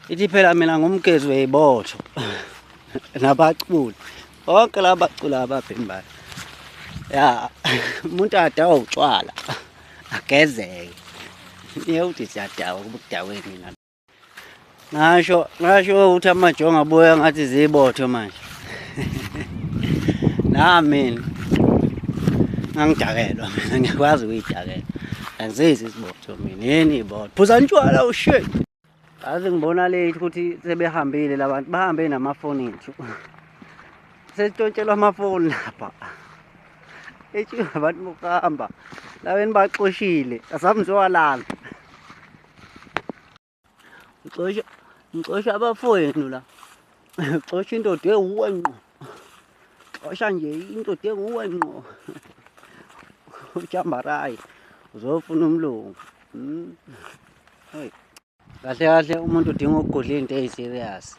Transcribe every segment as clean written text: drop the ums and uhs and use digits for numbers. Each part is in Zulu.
Ithi phela mina ngumgezi weyibotho nabaculi bonke laba bacula ababhembayo ya umuntu adawa utshwala agezeke niye uthi siyadawa kuba kudawe mina ngasho ngasho ukuthi amajongo abuya ngathi zibotho manje nami ngangidakelwa mina ngiyakwazi ukuyidakela angizizi isibotho mina yini ibotho phuza ntshwala ushit oh, Yazi ngibona late ukuthi sebehambile labantu bahambe namafoni ethu. Sesitshontshelwa amafoni lapha. Etshiwe abantu bokuhamba. Laweni baxoshile asamzowalala. Ngixosha ngixosha abafowenu la. Xosha indoda ewuwe ngqo. Xosha nje indoda ewuwe ngqo. Ujambarayi uzofuna umlungu. Hmm. Hey. Kahle kahle umuntu udinga ukugudla into eyi-serious.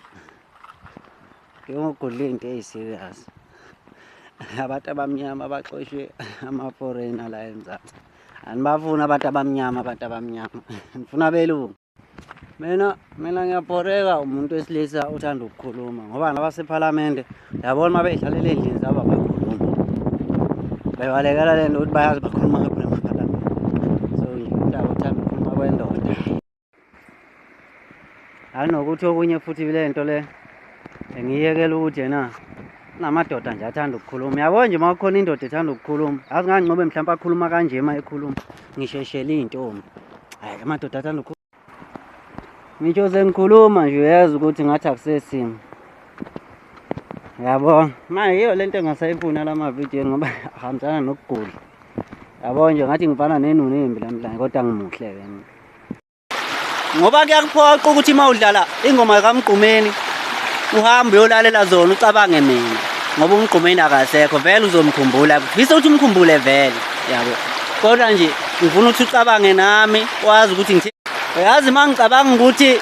Udinga ukugudla into eyi-serious. Abantu abamnyama baxoshwe ama-foreigner la eMzansi. Anibafuni abantu abamnyama, abantu abamnyama. Nifuna abelungu. Mina mina ngiyabhoreka umuntu wesilisa uthanda ukukhuluma ngoba nabasephalamende yabona uma beyidlalela ey'ndlini zabo abakhuluma bebalekela le nto ukuthi bayazi bakhuluma kakhulu emaphalamende so nje indaba uthanda ukukhuluma kwendoda nanokuthi okunye futhi le nto le ngiyekela ukuthi yena kunamadoda nje athanda ukukhuluma yabo nje uma kukhona indoda ethanda ukukhuluma yazi ngancobe mhlawumpe akhuluma kanje uma ekhuluma ngisheshele iy'ntombi hhayi amadoda athanda ukukhuluma ngisho sengikhuluma nje uyazi ukuthi ngathi akusesimo yabo manje yiyo le nto engasayifuni la mavidiyo ngoba ahambisana nokugula yabo nje ngathi ngifana nenunu embi namhlanje kodwa ngimuhle-ke mina ngoba kuyakuphoqa ukuthi uma udlala ingoma kaMgqumeni uhambe uyolalela zona ucabange mina ngoba uMgqumeni akasekho vele uzomkhumbula ngifisa ukuthi umkhumbule vele yabo kodwa nje ngifuna ukuthi ucabange nami wazi ukuthi ngithe uyazi uma ngicabanga ukuthi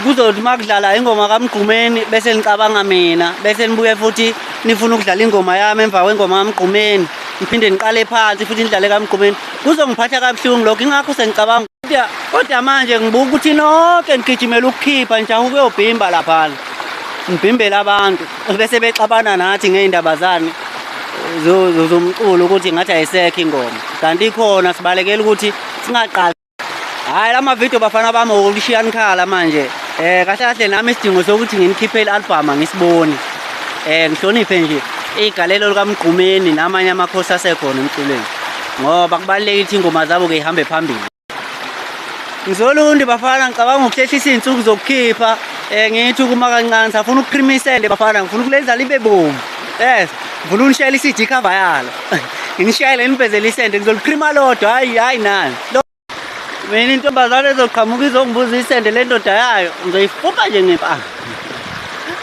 kuzothi uma kudlala ingoma kaMgqumeni bese nicabanga mina bese nibuye futhi nifuna ukudlala ingoma yami emva kwengoma kaMgqumeni ngiphinde niqale phansi futhi nidlale kaMgqumeni kuzongiphatha kabuhlungu lokho ingakho sengicabanga kodwa kodwa manje ngibuka ukuthi nonke nigijimela ukukhipha nje ukuyobhimba laphana ngibhimbela abantu bese bexabana nathi ngey'ndaba zani zomculo ukuthi ngathi ayisekho ingoma kanti ikhona sibalekela ukuthi singaqali hhayi la mavidiyo bafana bami okushiya nikhala manje um kahle kahle nami isidingo sokuthi nginikhiphe i-albhamu angisiboni um ngihloniphe nje igalelo likaMgqumeni namanye amakhosi asekhona emculweni ngoba kubalulekile ukuthi ingoma zabo ke ihambe phambili ngizolundi bafana ngicabanga ukuhlehlisa iy'nsuku zokukhipha um ngithi ukuma kancane safuna ukuprimisele bafana ngifuna ukulenza libe bomvu yes ngifuna unishayela i-cd cover yalo nginishayele ngivezele isende ngizoliprima lodwa hhayi hhayi nani Mina intombazane ezoqhamuka izongibuza isende lendoda yayo ngizoyifupha nje ngempama.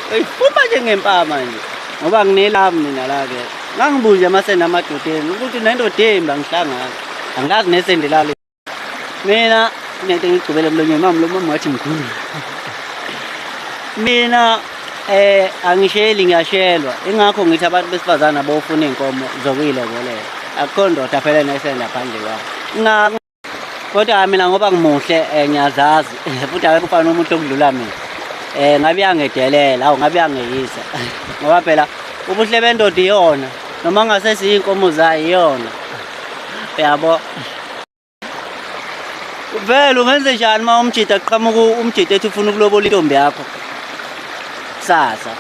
Ngizoyifupha nje ngempama nje. Ngoba nginelami mina la ke. Ngangibuze amasende amadodeni ukuthi nendoda embi angihlangani. Angazi nesende lalo. Mina ngeke ngigcubele emlonyeni mama lo mama wathi mkhulu. Mina eh angisheli ngiyashelwa. Ingakho ngithi abantu besifazane abofuna inkomo zokuyilobolela. Akukho ndoda phela nesenda phandle kwami. Kodwa mina ngoba ngimuhle eh, ngiyazazi futhi akekho ufana umuntu okudlula mina. Eh ngabe uyangedelela, awu ngabe uyangeyisa. Ngoba phela ubuhle bendoda iyona noma ngase siyinkomo zayo iyona. Uyabo? Vele ungenze njani uma umjita aqhamuka umjita ethi ufuna ukulobola intombi yakho kusasa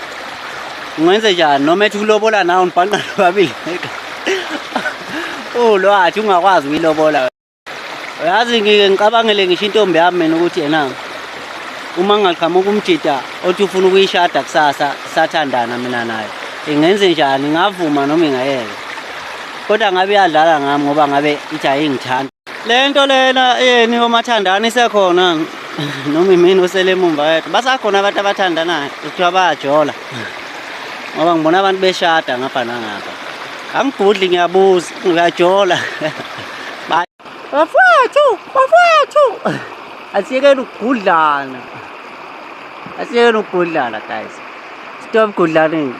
ungenze njani noma ethi ukulobola nawe nibhanqa nobabili ulwathi ungakwazi ukuyilobola uyazi ngike ngicabangele ngisho intombi yami mina ukuthi yena uma ngingaqhamuka umjita othi ufuna ukuyishada kusasa sathandana mina naye ingenze njani ingavuma noma ingayeka kodwa ngabe iyadlala ngami ngoba ngabe ithi ayingithanda le nto lena yeni omathandana isekhona noma imini osele emumva yedwa basakhona abantu abathandanayo kuthiwa bayajola ngoba ngibona abantu beshada ngapha nangapha angigudli ngiyabuza ngiyajola bafowethu bafowethu asiyekeni ukugudlana asiyekeni ukugudlana guys stop gudlaneni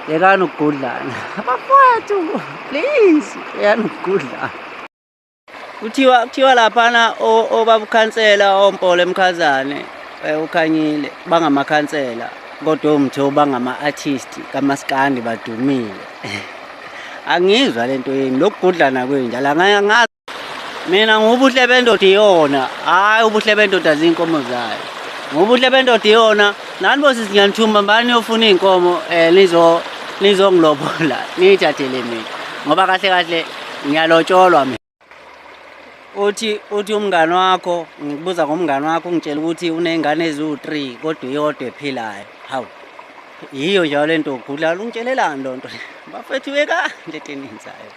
yekani ukugudlana bafowethu please yekani ukugudlana kuthiwa kuthiwa laphana obaba ukhansela ompolo emkhazane uKhanyile bangamakhansela kodwa oMtho bangama-artist kamaskandi badumile. Angizwa lento yenu lokugudlana kwenja la ngazi mina ngubuhle bendoda iyona, hhayi ubuhle bendoda zinkomo zayo. Ngubuhle bendoda iyona, nani bosisi ngiyanithuma mbani niyofuna iy'nkomo um nizongilobola niyithathele mina ngoba kahle kahle ngiyalotsholwa mina. Uthi umngani wakho, ngikubuza ngomngani wakho ungitshela ukuthi uney'ngane eziwu-3 kodwa iyodwa ephilayo. Hawu, yiyo njalo le nto ugula, ungitshelelani loo nto? Bafethu yekani lento eniyenzayo.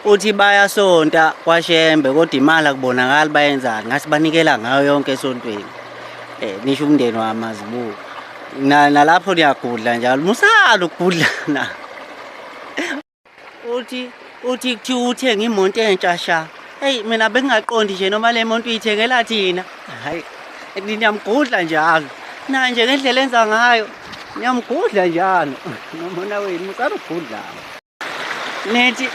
Uthi bayasonta kwaShembe kodwa imali akubonakali bayenzani, ngathi banikela ngayo yonke esontweni. Nisho umndeni wamazibuko. Nalapho niyagudla njalo, musala ukugudlana. Uthi kuthiwa uthenga imoto entsha sha. Eyi mina bengingaqondi nje noma le moto uyithengela thina. Hhayi, niyamgudla njalo. Na nje ngendlela enza ngayo, niyamgudla njalo. Nomona wenu musala ukugudlana.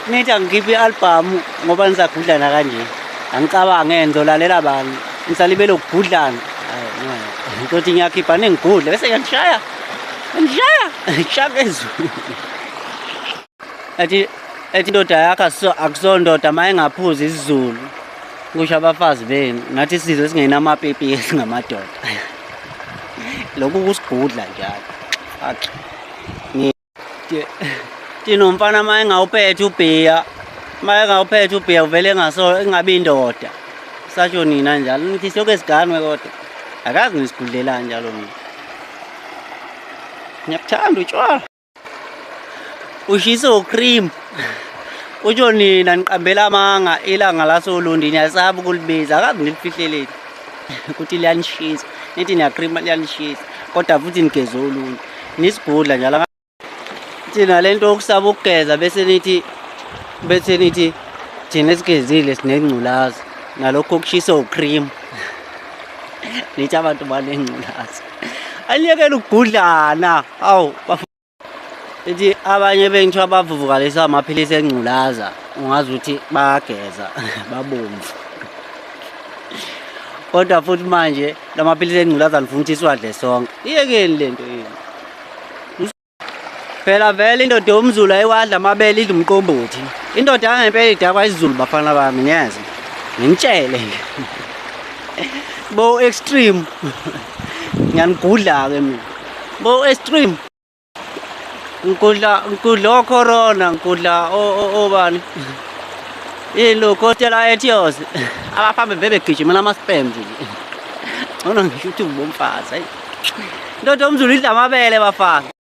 Nithi angikhiphe i-albhamu ngoba nisagudlana kanje. Angicabange ngizolalela bani, nisalibele ukugudlana. Hhayi, ngizothi ngiyakhipha ningigudle bese ngiyanishaya. Ngishaya, ngishaya phezulu. Ethi indoda yakho akusondoda uma ingaphuzi isiZulu. Kusho abafazi benu. Nathi isizwe singenamapipi singamadoda. Lokhu kusigudla njalo. Fuck. Tinomfana uma engawuphethe ubhiya, uma engawuphethe ubhiya uvele engabi indoda. Sasho nina njalo nithi siyoke siganwe kodwa. Akazi nisigudlelani njalo mina. Ngiyakuthanda utshwala. Ushisa ucream. Usho nina niqambela amanga ilanga lasoLundi niyasaba ukulibiza, akazi nilifihleleni ukuthi liyanishisa. Nithi niyacreama liyanishisa kodwa futhi nigeze oLundi. Nisigudla njalo. Thina lento yokusaba ukugeza bese nithi thina esigezile sinengculazi nalokho okushisa ucream. Nithi abantu banengculazi. Aliyekele ukugudlana. Awu, ithi abanye bengithiwa bavuvukalisa amaphilisi engculaza, ungazi ukuthi bayageza babomvu. Kodwa futhi manje lamaphilisi engculaza nifuna ukuthi siwadle sonke. Iyekeni lento yenu. Phela vele indoda yomZulu ayiwadla amabele, idla umqombothi. Indoda yangempela idakwa isiZulu bafana bami, niyezwa. Nginitshele nje. Bo extreme. Ngiyanigudla-ke mina. Bo extreme. Ngigudla ocorona, ngigudla obani. Yini lo Costela Etios. Abafana bebegijimela ama-sperms nje. Ngcono ngisho ukuthi ubomfazi, hayi. Indoda yomZulu idla amabele bafana.